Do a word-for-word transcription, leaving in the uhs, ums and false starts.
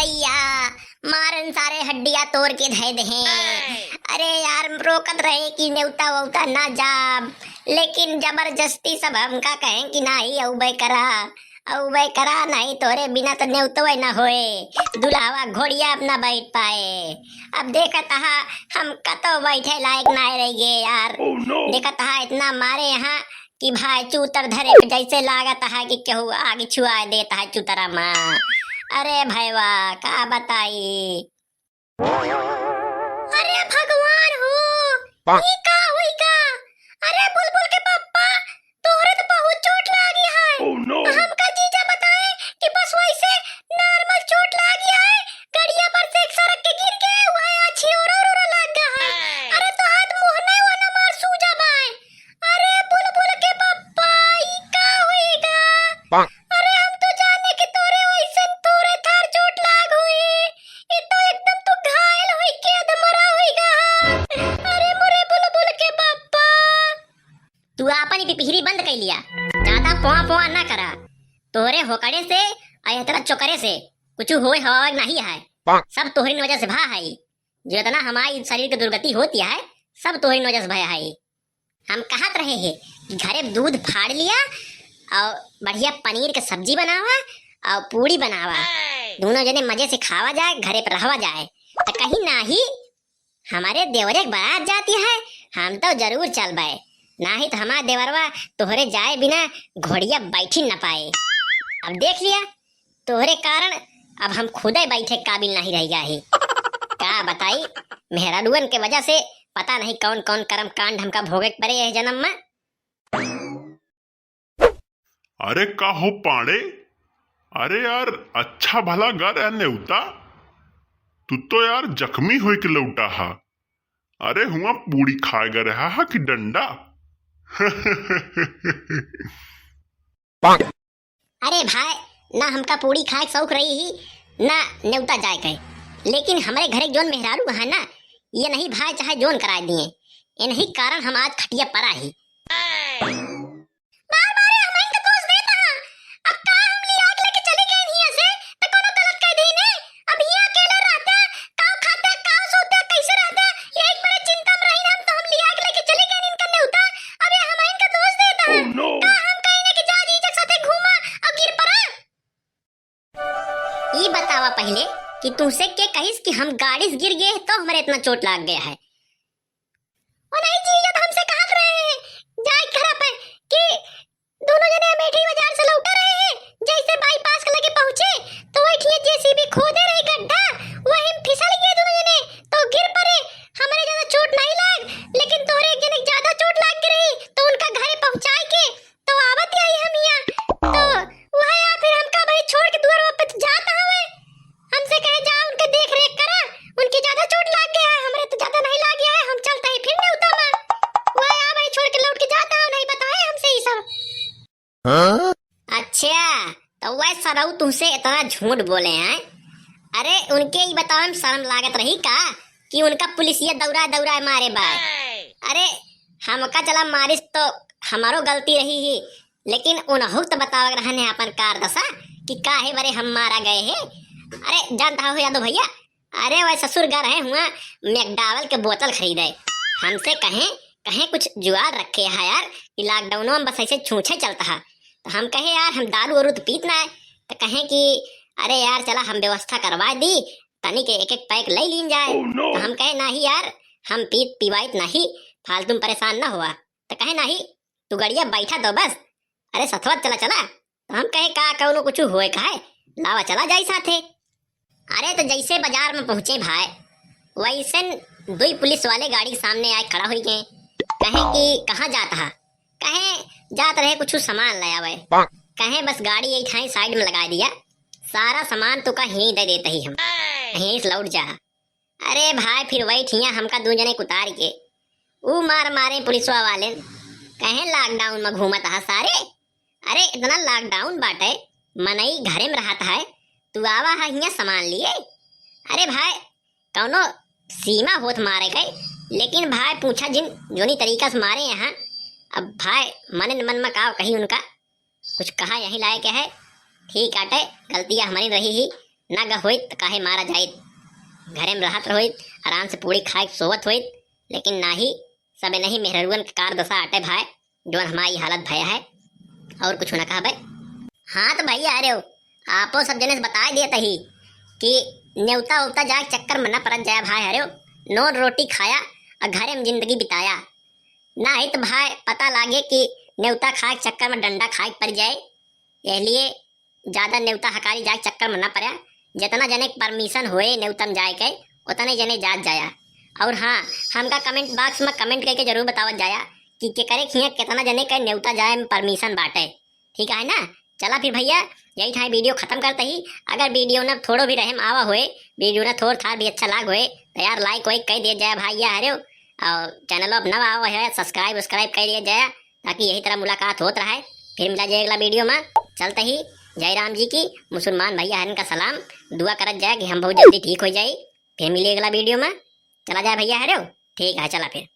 या मारन सारे हड्डिया तोड़ के धइ देहे। अरे यार, रोकत रहे कि नेवता वोता ना जाब, लेकिन जबरदस्ती सब हमका कहें कि नाही, अउबे करा, अउबे करा, नाही तोरे बिना तो नेवतवे ना होए, दुल्हवा घोड़िया अपना बैठ पाए। अब देखत हा, हम कतो बैठे लायक नाय रहि गए यार। Oh no! देखत हा, इतना मारे यहाँ कि भाई चूतर धरे पे जैसे लागत है कि केहू आग छुआ देत है चूतरा मा। अरे भैवा, का बताई। अरे भगवान हो, ई का हुई का? अरे बुलबुल के पप्पा, तोहरे तो बहुत चोट लागी है। Oh no! हमका जीजा बताए कि बस वैसे normal चोट लागी है, गड़िया पर से एक सरक के गिर के वही अच्छी ओरा ओरा लाग गया है। अरे तो हाथ मुंह नहीं, वो ना मार सूजा बाय। अरे बुलबुल के पप्पा, ई का होइगा? अरे हम तो जाने कि तोरे वैसन तोरे थार चोट लाग होई। ई तो एकदम तू घायल होई के अधमरा होइगा। अरे मोरे बुलबुल के पप्पा। तू आपन ई पिपहिरी बंद कइ लिया, ज्यादा पोआ पोआ ना करा। तोरे होकड़े से और इतना चोकरे से कुछ होए हवा नहीं है। सब तोहरी वजह से भा है। जितना हमारी शरीर के दुर्गति होती है, सब तोहरी वजह से भया है। हम कहत रहे हैं कि घरे दूध फाड़ लिया और बढ़िया पनीर के सब्जी बनावा और पूड़ी बनावा, दोनों जने मजे से खावा जाए, घरे पर रहवा जाए। तो कहीं नाही, हमारे देवरे के बारात जाती है, हम तो जरूर चलबे, नाही तो हमार देवरवा तोहरे जाए बिना घोड़िया बैठी न पाए। अब देख लिया, तोहरे कारण अब हम खुदे बैठे काबिल नहीं रह गया ही। का बताई, मेहरारुअन के वजह से पता नहीं कौन कौन कर्म कांड हमका भोगे के पड़े यह जन्म में। अरे का हो पाड़े, अरे यार, अच्छा भला गा रहा नेवता, तू तो यार जख्मी होई के लौटा हा। अरे हुआ पूड़ी खाए गा रहा हा कि डंडा? अरे भाई, ना हमका पूड़ी खाए के शौक रही ही, ना नेवता जाए के, लेकिन हमरे घरे के जोन मेहरारू है ना, ये नहीं भाई चाहे जोन कराए दिए, इन्हीं कारण हम आज खटिया परा ही। बार बार ये हमइन के दोष देता है। अब का हम लिया के लेके चली गई हियां से, तो कोनो गलत कह दी ने? अब हियां अकेले रहते, काव खाते, काव सोते, कैसे रहते, यही बड़े चिंता में रही हम, तो हम लिया के लेके चली गई इनका नेवता। अब ये हमइन के दोष देता है। Oh no! का हम कहीं ना कि जा जीजक साथे घूमा और गिर पड़ा? ई बतावा पहिले कि तुमसे के कहिस कि हम गाड़ी से गिर गए तो हमरे इतना चोट लाग गया है? ओ नहीं जीजा, तो हमसे कहत रहे हैं जाए घर पे कि दोनों जने अमेठी बाजार से लौटे रहे हैं, जैसे बाईपास के लगे पहुंचे तो वही ठिया जेसीबी खोदे रहे गड्ढा, वही में फिसल गए दोनों जने तो गिर पड़े। हमरे ज्यादा चोट नहीं लाग, लेकिन तोहरे एक जने के ज्यादा चोट लाग के रही तो उनका घरे पहुंचाए के तो आवत ही हम हियां, तो वह या फिर हमका भाई छोड़ के दुआर पे तो जात हवे। हमसे कहे, "जा उनके देख रेख करा, उनके ज्यादा चोट लाग गया है, हमरे तो ज्यादा नहीं लाग गया है, हम चलते ही फिर नेवता में।" वह या भाई छोड़ के लौट के जाता है, नहीं बताए हमसे ये सब। अच्छा, तो वह सरऊ तुमसे इतना झूठ बोले हैं? अरे उनके ही बतावे में शर्म लागत रही का कि उनका पुलिसिया दौड़ा दौड़ा मारे बा? अरे हमका चला मारिस तो हमारो गलती रही ही, लेकिन उनहु तो बतावक रहन है अपन कार दशा कि काहे बरे हम मारा गए हैं। अरे जानता हो यादव भैया, अरे वह ससुर गा रहे हुआ मैकडॉवेल के बोतल खरीदे, हमसे कहें, कहें कुछ जुगाड़ रखे है यार कि लॉकडाउन में बस ऐसे छूछे चलता है। तो हम कहे यार हम दारू वारू तो पीत ना है, तो कहें कि अरे यार चला हम व्यवस्था करवा दी, तनी के एक एक पैक ले लीन जाए। Oh no! तो हम कहे नाही यार, हम पीत पिवाइत नाही, फालतू में परेशान ना हुआ। तो कहे नाही, तू गड़िया बैठा दो बस, अरे सथवा चला चला। तो हम कहे का कौनो कुछ होए का है, लावा चला जाई साथे। अरे तो जैसे बाजार में पहुँचे भाई, वैसन दुई पुलिस वाले गाड़ी के सामने आए खड़ा हुई गए। कहे कि कहाँ जात हा? कहे जात रहे कुछ सामान ले आवे। कहे बस गाड़ी यही ठाई साइड में लगा दिया, सारा सामान तो का यहीं दे देते ही हम, यहीं से लौट जा। अरे भाई फिर वही ठिया हमका दू जने के उतार के ऊ मार मारे पुलिसवा वाले। कहे लॉकडाउन में घूमत हा सारे, अरे इतना लॉकडाउन बाटे, मनई घरे में रहत है, तू आवा है हियाँ सामान लिए। अरे भाई कौनो सीमा होत मारे के, लेकिन भाई पूछा जिन जोनी तरीका से मारे यहाँ। अब भाई मन मन में का कही उनका, कुछ कहा यही लायक है। ठीक आटे, गलतियाँ हमारी रही ही, ना ग होइत त काहे मारा जाइत, घरे में रहत रहोइत, आराम से पूड़ी खाए के सोवत होइत, लेकिन नाही, सबे नहीं मेहररुअन के कार दशा आटे भाई, जौन हमारी हालत भया है, और कुछ ना कहबे। हाँ तो भैया, अरे हो, आपो सब जने से बताए देत ही कि नेवता उवता जाए के चक्कर में न परत जाए भाई, अरे हो, नोन रोटी खाया और घरे में जिंदगी बिताया, ना ही तो भाई पता लागे कि नेवता खाए के चक्कर में डंडा खाए के पड़ जाए। यह लिए ज्यादा नेवता हकारी जाए के चक्कर में ना पड़ा। जितना जने के परमिशन होए नेवता में जाए के, उतने जने जात जाया। और हाँ, हमका कमेंट बॉक्स में कमेंट करके जरूर बतावत जाया कि केकरे खिया कितना जने के नेवता जाए में परमिशन बाटे। ठीक है ना? चला फिर भैया, यही ठाई वीडियो खत्म करते ही। अगर वीडियो न थोड़ो भी रहम आवा होए, वीडियो न थोड़ थार भी अच्छा लाग होए, तो यार लाइक वाइक कर दिया जाए भाई, या हरे हो। और चैनल अब नवा आवा है, सब्सक्राइब वब्सक्राइब कर दिया जाए, ताकि यही तरह मुलाकात होत रहे। फिर मिला जाए अगला वीडियो में। चलते ही जय राम जी की, मुसलमान भैया हरन का सलाम, दुआ करत जाए कि हम बहुत जल्दी ठीक हो जाए। फिर मिले अगला वीडियो में। चला जाए भैया हरे हो, ठीक है, चला फिर।